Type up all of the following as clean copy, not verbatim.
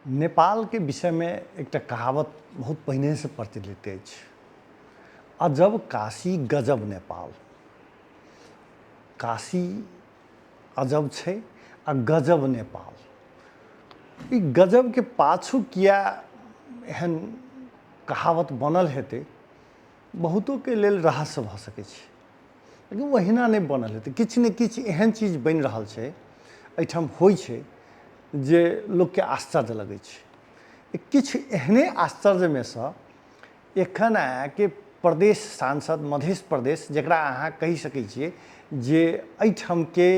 नेपालके विषयमे एकटा कहावत बहुत पहिनेसँ प्रचलित अछि, अजब काशी गजब नेपाल। काशी अजब छै आ गजब नेपाल। ई गजबके पाछू किया एहन कहावत बनल हेतै, बहुतोके लेल रहस्य भऽ सकै छै, लेकिन ओहिना नहि बनल हेतै। किछु ने किछु एहन चीज बनि रहल छै एहिठाम, होइ छै जे लोकके आश्चर्य लगै छै। किछु एहने आश्चर्यमे सँ एखन अहाँके प्रदेश सांसद, मधेश प्रदेश, जकरा अहाँ कहि सकै छियै जे एहिठामके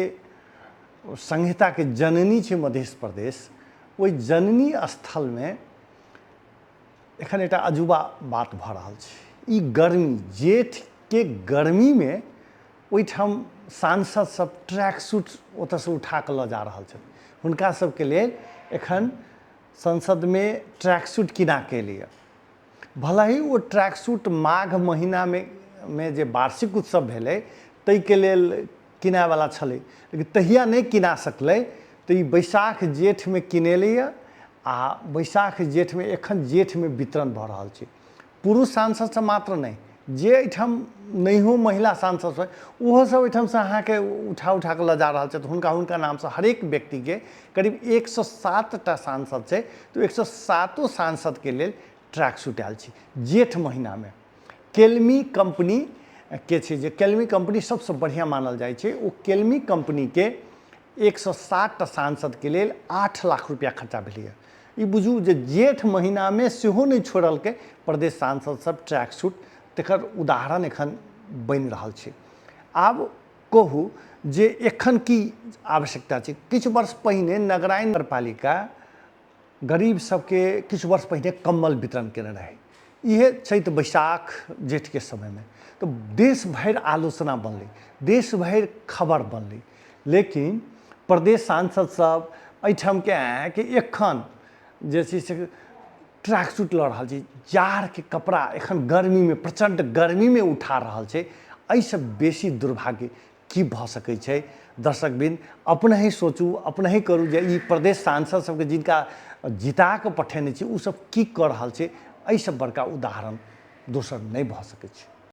संहिताके जननी छै मधेश प्रदेश, ओहि जननी स्थलमे एखन एकटा अजूबा बात भऽ रहल छै। ई गर्मी, जेठके गर्मीमे ओहिठाम सांसद सब ट्रैक सूट ओतऽसँ उठा कऽ लऽ जा रहल छथि। हुनका सबके लेल एखन संसदमे ट्रैक सूट किना के एलैए। भले ही ओ ट्रैक सूट माघ महीनामे मे जे वार्षिक उत्सव भेलै ताहिके लेल किनैवला छलै, लेकिन तहिया नहि किना सकलै, तऽ ई बैसाख जेठमे किनेलैए आ बैसाख जेठमे एखन जेठमे वितरण भऽ रहल छै। पुरुष सांसद सब मात्र नहि, जे एहिठाम नहियो महिला सांसद सब ओहो सब एहिठामसँ अहाँके उठा उठा कऽ लऽ जा रहल छथि। हुनका हुनका नामसँ हरेक व्यक्तिके करीब 107 टा सांसद छै, तऽ 107 सांसदके लेल ट्रैक सूट आयल छै जेठ महीनामे। केलमी कम्पनी के छै, जे केलमी कम्पनी सबसँ बढ़िआँ मानल जाइ छै, ओ केलमी कम्पनीके 107 टा सांसदके लेल 8 लाख रुपैआ खर्चा भेलैए। ई बुझू जे जेठ महीनामे सेहो नहि छोड़लकै प्रदेश सांसद सब ट्रैक सूट, तकर उदाहरण एखन बनि रहल छै। आब कहू जे एखन की आवश्यकता छै? किछु वर्ष पहिने नगराइन नगरपालिका गरीब सबके किछु वर्ष पहिने कम्बल वितरण केने रहै, इहे चैत बैसाख जेठके समयमे, तऽ देश भरि आलोचना बनलै, देश भरि खबर बनलै। लेकिन प्रदेश सांसद सब एहिठामके अहाँके एखन जे छै से ट्रैक सूट लऽ रहल छै, जाड़के कपड़ा एखन गर्मीमे, प्रचण्ड गर्मीमे उठा रहल छै। एहिसँ बेसी दुर्भाग्य की भऽ सकै छै? दर्शकवृन्द, अपनहि सोचू, अपनहि करू जे ई प्रदेश सांसद सबके जिनका जिता कऽ पठेने छी, ओ सब की कऽ रहल छै। एहिसँ बड़का उदाहरण दोसर नहि भऽ सकै छै।